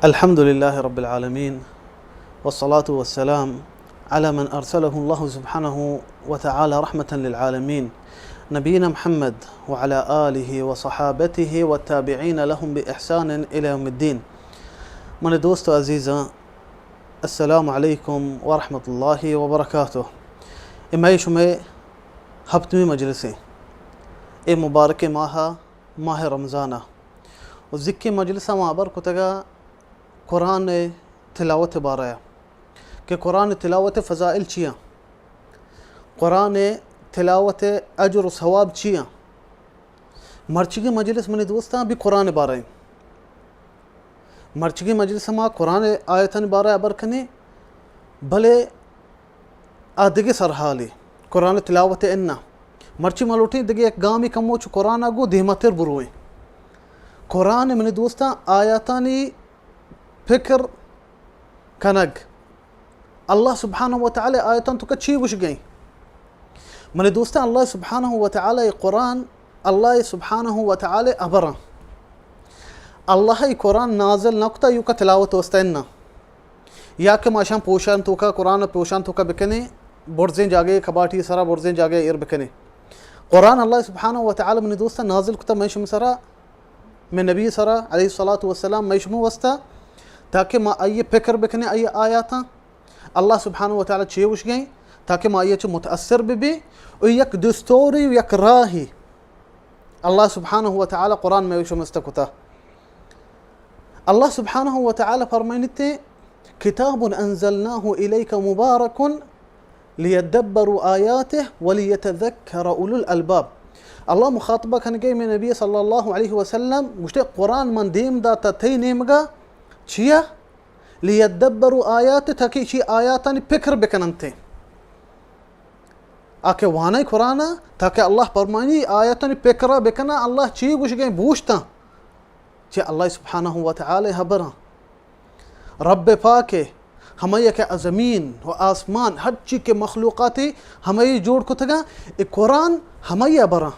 الحمد لله رب العالمين، والصلاة والسلام على من أرسله الله سبحانه وتعالى رحمة للعالمين، نبينا محمد وعلى آله وصحابته والتابعين لهم بإحسان إلى يوم الدين. من دوست و عزیزاں، السلام علیکم ورحمۃ اللہ وبرکاتہ۔ اے مئے شمئے ہپتمی مجلس ایں۔ اے مبارک ماہ، ماہ رمضان ء، و ذکر مجلس ء ما ہبر کتگ ء قرآن ء تلاوت ء بارہ ء کہ قرآن ء تلاوت ء فضائل چی آں، قرآن ء تلاوت ء اجر و ثواب چی آں۔ مرچیگیں مجلس منی دوستاں بھی قرآن ء بارہ ایں۔ مرچیگیں مجلس ء ما قرآن ء آیتانی بارہ ء ہبر کنیں، بلے آ دگہ سرحالے، قرآن تلاوت ء اناں۔ مرچی ما لوٹیں دگہ یک گامے کمو چو قرآن ء گوں دیمتر برویں۔ قرآن ء منی دوستاں آیاتانی فکر کنگ۔ اللہ سبحانہ و تعالی آیتاں توکا چی گوشگئیں؟ منی دوستاں، اللہ سبحانہ و تعالی قرآن، اللہ سبحانہ و تعالی ابراں۔ اللہ ای قرآن نازل نہ کتا یوکا تلاوت واسطہ اناں۔ یا کہ ما اشاں پوشان توکا، قرآن پوشان توکا بکنیں، برزیں جاگے کباٹی سرا، برزیں جاگے ایر بکنیں۔ قرآن اللہ سبحانہ و تعالی منی دوستاں نازل کتا مئے شمئے سرا، مئے نبی سرا علیہ الصلوۃ والسلام، مئے شمئے واسطہ، تاکہ ما آئی فکر بکنیں، آئی آیاتاں۔ اللہ سبحانہ و تعالی چے گوشگئیں؟ تاکہ ما آئی چہ متاثر ببیں۔ و یک دستوری و یک راہی اللہ سبحانہ و تعالی قرآن مئے شمئے واسطہ کتا۔ اللہ سبحانہ و تعالی فرمائنتے، کتاب انزلناه الیک مبارک لیدبروا آیاته ولیتذکر اولو الالباب۔ اللہ مخاطبہ کنگے مئے نبی صلی اللہ علیہ وسلم، گوشتے، قرآن من دیم داتا تئی نیمگا، چیا؟ لیدبروا آیاته، تاکہ چی آیاتانی فکر بکننتے۔ آ کہ وانئے قرآن ء، تاکہ اللہ فرمائنی آیتانی فکر ء بکناں، اللہ چی گوشگیں بوشتاں۔ چہ اللہ سبحانہ و تعالی ہبراں۔ رب پاک ء، ہمائی کہ زمین و آسمان، ہر چی کہ مخلوقاتی، ہمائی جوڑ کتگاں، اے قرآن ہمائی ہبراں۔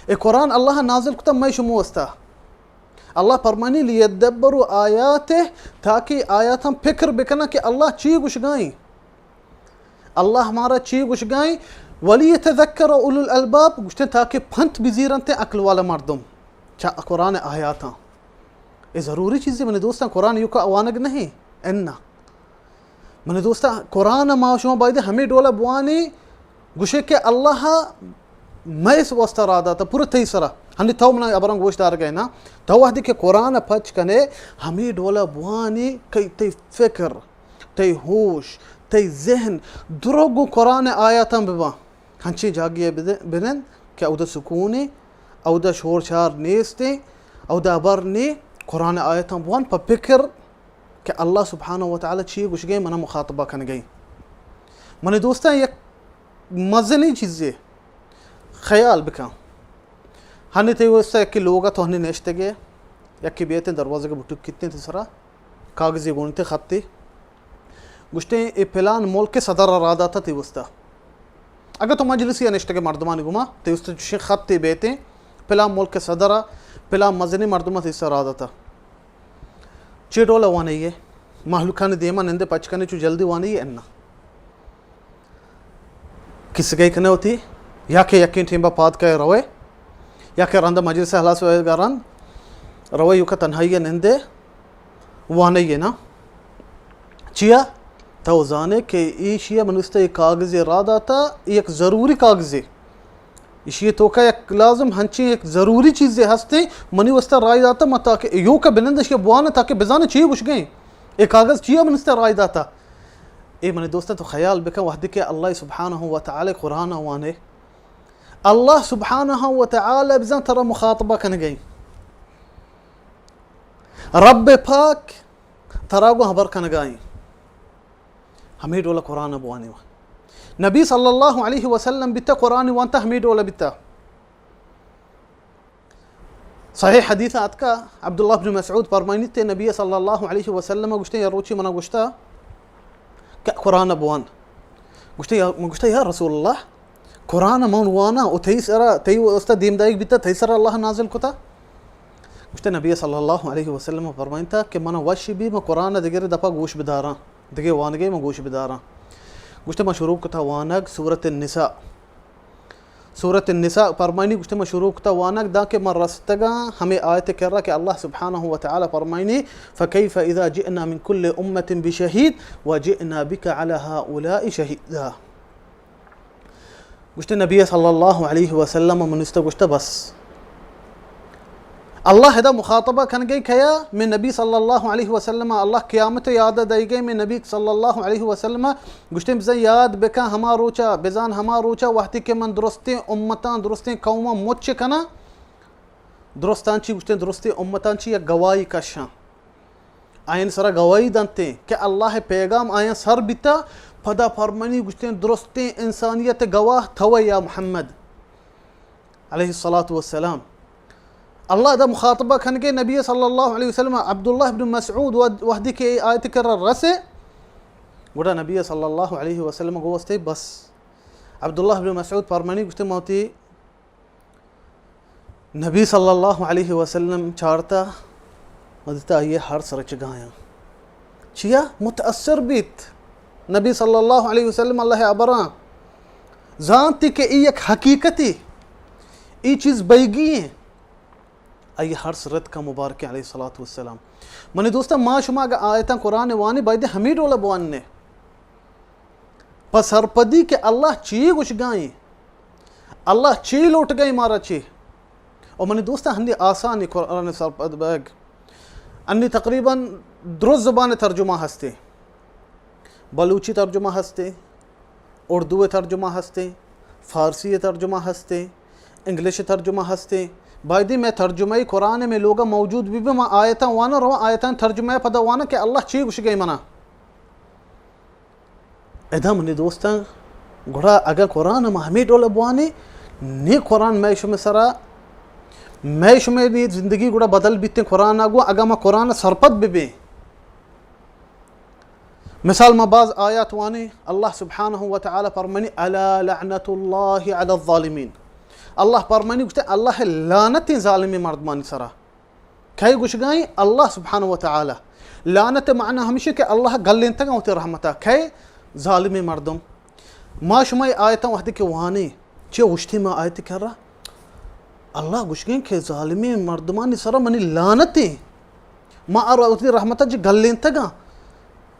اے قرآن اللہ نازل کتا مئے شمئے واسطہ۔ اللہ فرمانی، لیدبروا آیاته، تاکہ آیاتاں فکر بکناں کہ اللہ چی گوشگائیں۔ اللہ ہمارا چی گوشگائیں؟ ولیتذکر اولو الالباب، گوشتیں تاکہ پنت بزیرنت عقل والا مردم چا قرآن آیاتاں۔ اے ضروری چیزے منی دوستاں، قرآن یوکا وانگ نہیں، انا۔ منی دوستاں، قرآن ما شما باید ہمیں ڈولا بوانی، گوشے کہ اللہ مئے واسطہ را داتا پورا تئی سرا۔ ہنی تو منا ابران گوش دار گئے نا، تو وحدی کہ قرآن پچ کنے، ہمیں ڈولا بوانی کہ تئی فکر، تئی ہوش، تئی ذہن درو گوں قرآن آیاتاں بباں۔ ہنچیں جاگے ء بدے-، بنند کہ اودا سکونے، اودا شور شار نیستے، اودا ابر نے، قرآن آیاتاں بوان پہ فکر کہ اللہ سبحانہ و تعالی چی گوشگے، منا مخاطبہ کنگے۔ منی دوستاں، یک مزنیں چیزے خیال بکن۔ ہنی تئی واسطہ یکی لوگا تو ہنی نشتگے، یکی بیتیں دروازگ بٹک کتیں تئی سرا، کاغذی گونتے خطے، گوشتیں اے پلان ملک صدر را داتا تئی واسطہ۔ اگہ تو مجلسی نشتگے مردمانی گوما، تئی واسطہ چشیں خطے بیتیں، پلان ملک صدر، پلان مزنی مردم تئی سرا داتا۔ چے ڈول وانئیے؟ مہلوکانی دیما نندے پچ کنے چو جلدی وانئیے انا؟ کسگئی کنے ہوتی، یا کہ یکیں ٹیمبا پاد کئے روئے، یا کہ رند مجلس ہلاس ہوئے گا رند روئے یوکا تنہائی نندے وانئیے نا۔ چیا؟ تو زانے کہ ایشی من است یک کاغذے را داتا، یک ضروری کاغذے۔ ایشی توکا یک لازم ہنچیں یک ضروری چیزے ہستے، منی واسطہ رائے داتا، ما تاکہ ایوکا بنندش یا بوانا تاکہ بزانے چی گوشگیں۔ اے کاغذ چیا من است رائے داتا؟ اے منی دوستاں تو خیال بکن، وحدی کہ اللہ سبحانہ و تعالی قرآن وانے، اللہ سبحانہ و تعالی بزاں ترا مخاطبہ کنگئی۔ رب پاک ترا گوں ہبر کنگائیں۔ ہمیں ڈول قرآن بوانی۔ نبی صلی اللہ علیہ وسلم بیتا قرآن وانتا ہمیں ڈول بیتا۔ صحیح حدیث آتکا، عبداللہ بن مسعود فرمائنی تے نبی صلی اللہ علیہ وسلم گوشتے یا روچی منا گوشتا کہ قرآن بوان۔ گوشتے یا، من گوشتا یا رسول اللہ، قرآن من وانا و تئی سرا، تئی واسطہ دیم دائیگ بیتا، تئی سرا اللہ نازل کتا؟ گوشتے نبی صلی اللہ علیہ وسلم فرمائنتا کہ من وش بی من قرآن دگرے دپا گوش بداراں، دگہ وانگے من گوش بداراں۔ گوشتے من شروع کتا وانگ سورت النساء۔ سورت النساء فرمائنی، گوشتے من شروع کتا وانگ داں کہ من رستگاں ہمے آیت کرا کہ اللہ سبحانہ و تعالی فرمائنی، فکیف اذا جئنا من کل امة بشہید وجئنا بک علی ہؤلاء شہیدا۔ گوشتے نبی صلی اللہ علیہ وسلم منستا گوشتا بس۔ اللہ ادا مخاطبہ کنگے کیا؟ میں نبی صلی اللہ علیہ وسلم، اللہ قیامت یاد دئیگے میں نبی صلی اللہ علیہ وسلم۔ گوشتے بزن یاد بکن ہما روچا، بزان ہما روچا وقتی کہ من درستیں امتاں، درستیں قوماں مچ کناں۔ درستاں چی گوشتے؟ درستیں امتاں چی یک گواہی کشاں۔ آیان سرا گواہی دنتیں کہ اللہ پیغام آیان سر بیتا، پدا فرمانی گوشتیں درستیں انسانیت گواہ توئے یا محمد علیہ الصلوۃ والسلام۔ اللہ ادا مخاطبہ کنگے نبی صلی اللہ علیہ وسلم، عبداللہ ابن مسعود وحدی کہ آیت کرا رسے، گڑا نبی صلی اللہ علیہ وسلم گوستے بس۔ عبداللہ ابن مسعود فرمانی گوشتے موتی نبی صلی اللہ علیہ وسلم چارتا، وزیتا آئیے ہر سر چگایاں۔ چیا؟ متاثر بیت۔ نبی صلی اللہ علیہ وسلم اللہ ابراں زانتی کہ ای یک حقیقتی، ای چیز بیگی ہیں۔ آئی ہر سرت کا مبارک علیہ الصلوۃ والسلام۔ منی دوستان، ما شما اگر آیتاں قرآن وانی، باید ہمیں ڈولا بواننے۔ پہ سرپدی کہ اللہ چی گوشگائیں، اللہ چی لوٹگائیں مارا چی۔ اور منی دوستان، ہندی آسانی قرآن سرپد بیگ۔ انی تقریباً درست زبان ترجمہ ہستے، بلوچی ترجمہ ہستے، اردو ترجمہ ہستے، فارسی ترجمہ ہستے، انگلش ترجمہ ہستے۔ بایدی میں ترجمہ قرآن میں لوگا موجود بھی، بھی ما آیتاں وانا رواں، آیتاں ترجمہ پدا وانا کہ اللہ چی گوشگائیں منا۔ ادا منی دوستاں، گڑا اگاں قرآن ما ہمے ڈول بوانی، نی قرآن مئے شمے سرا، مئے شمے نی زندگی گڑا بدل بیتیں قرآن آ گوں، اگاں ما قرآن سرپد ببیں۔ مثال ما باز آیات وانی، اللہ سبحانہ و تعالی فرمانی، الا لعنت اللہ علی الظالمین۔ اللہ فرمانی گوشتے، اللہ لعنت ظالمیں مردمانی سرا۔ کئے گوشگائیں؟ اللہ سبحانہ و تعالی۔ لعنت معنی ہمیشی کہ اللہ گلینتگاں وتی رحمتا۔ کئے؟ ظالمیں مردم۔ ما شما اے آیتاں وحدی کہ وانی، چے اوشتی ما آیت کرا؟ اللہ گوشگیں کہ ظالمیں مردمانی سرا منی لعنتیں۔ ما آرا وتی رحمتا جی گلینتگاں۔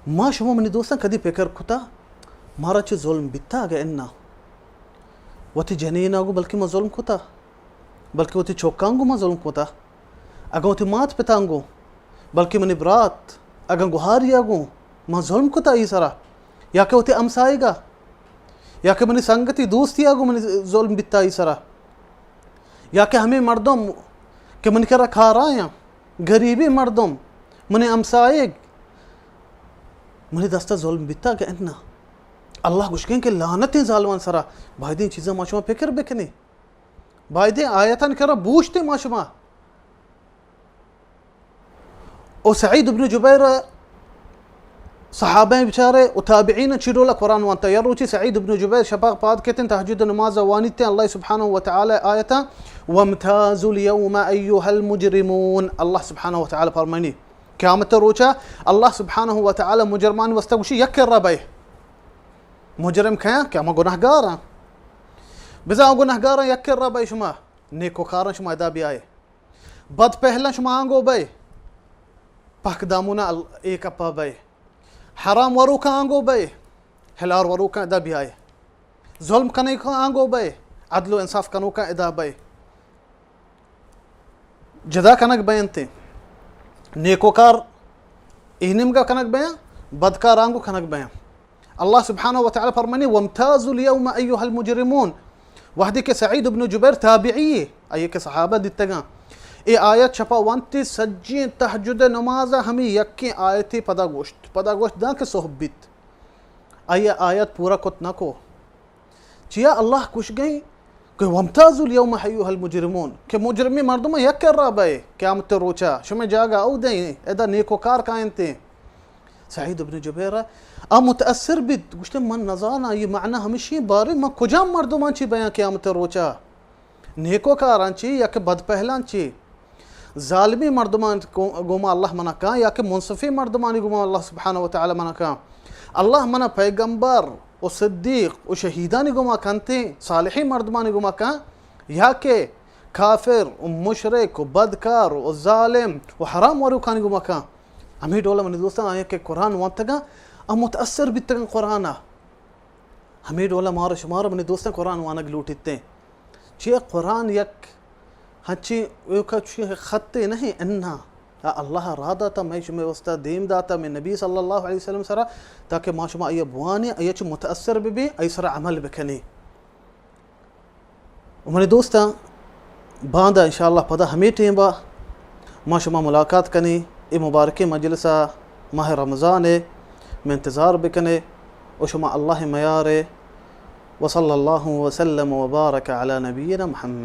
ما شما منی دوستاں کدی فکر کتا؟ مارا چے ظلم بیتا اگہ انا؟ وتی جنینا گو بلکہ ما ظلم کتا؟ بلکہ وتی چوکاں گوں ما ظلم کتا، اگاں وتی مات پتاں گوں، بلکہ منی برات، اگاں گوہاریا گوں ما ظلم کتا ای سرا، یا کہ وتی ہمسائیگا، یا کہ منی سنگتی دوستیا گوں منی ظلم بیتا ای سرا، یا کہ ہمیں مردم کہ منی کرا کارایاں، غریبیں مردم، منی ہمسائیگ، منی دستا ظلم بیتا کہ انا؟ اللہ گوشگیں کہ لعنتیں ظالمان سرا۔ بایدیں چیزاں ما شما فکر بکنیں۔ بایدیں آیتان کرا بوشتیں ما شما۔ او سعید ابن جبیر صحابہ بچارے او تابعین چی ڈولا قرآن وانتا۔ یا روچی سعید ابن جبیر شپا پاد کتن تہجد نماز وانیتیں اللہ سبحانہ و تعالی آیتا، وامتازوا الیوم ایها المجرمون۔ اللہ سبحانہ و تعالی فرمانی، قیامت روچا اللہ سبحانہ و تعالی مجرمان واسطہ گوشی، یک کرا بئے۔ مجرم کیاں؟ کہ ہما گناہگاراں۔ بزاں گناہگاراں یک کرا بئے شما، نیکوکاراں شما ادا بیائے۔ بد پہلاں شما آنگو بئے۔ پاک دامونا ال-، اے کپا بئے۔ حرام وروکاں آنگو بئے۔ ہلار وروکاں ادا بیائے۔ ظلم کنوکاں آنگو بئے، عدل و انصاف کنوکاں ادا بئے۔ جدا کنگ بینت، نیکوکار اے نیمگا کنگ بیاں، بدکار آنگو کنگ بیاں۔ اللہ سبحانہ و تعالی فرمانی، وامتازوا الیوم ایها المجرمون۔ وحدی کہ سعید ابن جبیر تابعی، آئی کہ صحابہ دیتگاں، اے آیت چپا وانتی سجین تہجد نماز ہمی یکیں آیتی پدا گوشت، پدا گوشت داں کہ صحب بیت۔ آئی آیت پورا کت نہ کو۔ چیا اللہ گوشگئیں کہ وامتازوا الیوم ایها المجرمون، کہ مجرمیں مردم یک کرا بئے قیامت روچا، شمئے جاگہ اودیں، ادا نیکوکار کاینتیں۔ سعید ابن جبیر آ متاثر بیت، گوشتے، من نزاناں، یہ معنی ہمشی بارے من کجام مردمان چی بیاں قیامت روچا؟ نیکوکاراں چی یا کہ بدپہلاں چی؟ ظالمیں مردمانی گوما اللہ منا کاں، یا کہ منصفیں مردمانی گوما اللہ سبحانہ و تعالی منا کاں؟ اللہ منا پیغمبر و صدیق و شہیدانی گوما کنتیں، صالحیں مردمانی گوما کاں، یا کہ کافر و مشرک و بدکار و ظالم و حرام وروکانی گوما کاں؟ ہمیں ڈولا منی دوستاں، آیا کہ قرآن وانتگاں، آ متاثر بیتگاں قرآن ءَ۔ ہمے ڈول ءَ مارا شمارا منی دوستاں قرآن وانگ لوٹیت ایں۔ چیا قرآن یک ہنچیں ایوکا چوشیں خطے نہ ایں، اناں آ اللہ ءَ راہ داتا، مئے شمئے واسطہ دیم داتا، مئے نبی صلی اللہ علیہ وسلم سرا، تاکہ ما شما آئی ءَ بوانیں، آئی ءَ چہ متاثر ببیں، آئی سرا عمل بکنیں۔ و منی دوستاں، باندا انشاءاللہ پدا ہمے ٹیم ءَ ما شما ملاقات کنیں۔ اے مبارکیں مجلس ءَ ماہ رمضان ءِ مئے انتظار بکنے و شما اللہ ءِ میار ءَ۔ وصلی اللہ وسلم وبارک علی نبینا محمد۔